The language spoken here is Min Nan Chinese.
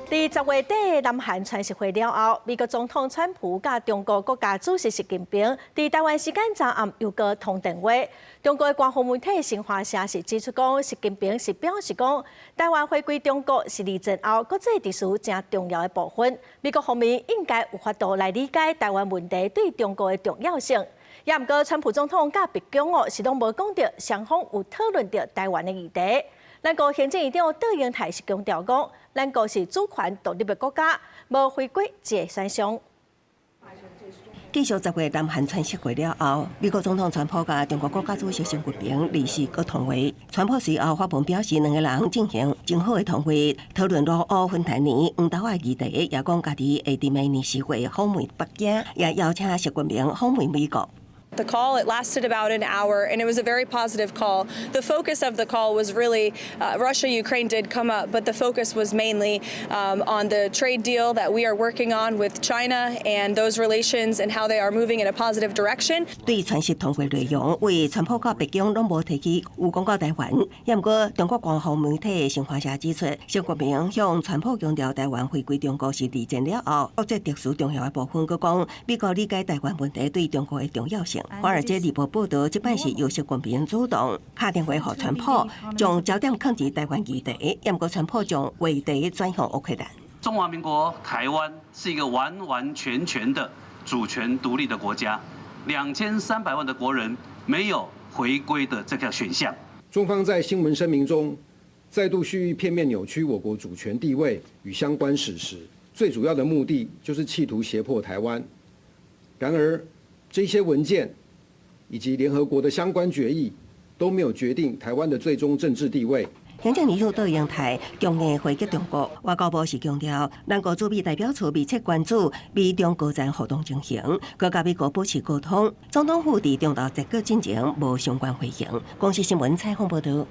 佇10月底南韓川習會了後，美國總統川普佮中國國家主席習近平佇台灣時間昨暗又閣通電話。中國的官方媒體新華社是指出講，習近平是表示講，台灣回歸中國是二戰後國際秩序誠重要的部分。美國方面應該有法度來理解台灣問題對中國的重要性。也毋過，川普總統佮白宮哦是攏無講著雙方有討論著台灣的議題。咱國行政院長卓榮泰是強調講，咱國是主權獨立的國家，無回歸這個選項。繼續10月南韓川習會了後，美國總統川普佮中國國家主席習近平二四閣通話。川普隨後發文表示，兩個人進行真好的通話，討論俄烏芬太尼、黃豆仔議題，也講家己會佇明年4月訪問北京，也邀請習近平訪問美國。 The call, it lasted about an hour, and it was a very positive call. The focus of the call was really Russia, Ukraine did come up, but the focus was mainly on the trade deal that we are working on with China and those relations and how they are moving in a positive direction. 對川習通話內容，為川普佮白宮攏無提起有講到台灣。也毋過，中國官方媒體新華社指出，習近平向川普強調台灣回歸中國是二戰了後國際秩序重要的部分，閣講美國理解台灣問題對中國的重要性。華爾街日報報導，這擺是由習近平主動敲電話予川普，將焦點放佇台灣議題，也毋過川普將話題轉向烏克蘭。中華民國台灣是一個完完全全的主權獨立的國家，2300萬的國人沒有回歸的這個選項。中方在新聞聲明中再度蓄意片面扭曲我國主權地位與相關史實，最主要的目的就是企圖脅迫台灣。然而，這些文件以及聯合國的相關決議都沒有決定台灣的最終政治地位。行政院長卓榮泰強硬回擊中國，外交部是強調，咱國駐美代表處密切關注美中高層互動情形，閣佮美國保持溝通。總統府佇中晝截稿進前無相關回應。公視新聞採訪報導。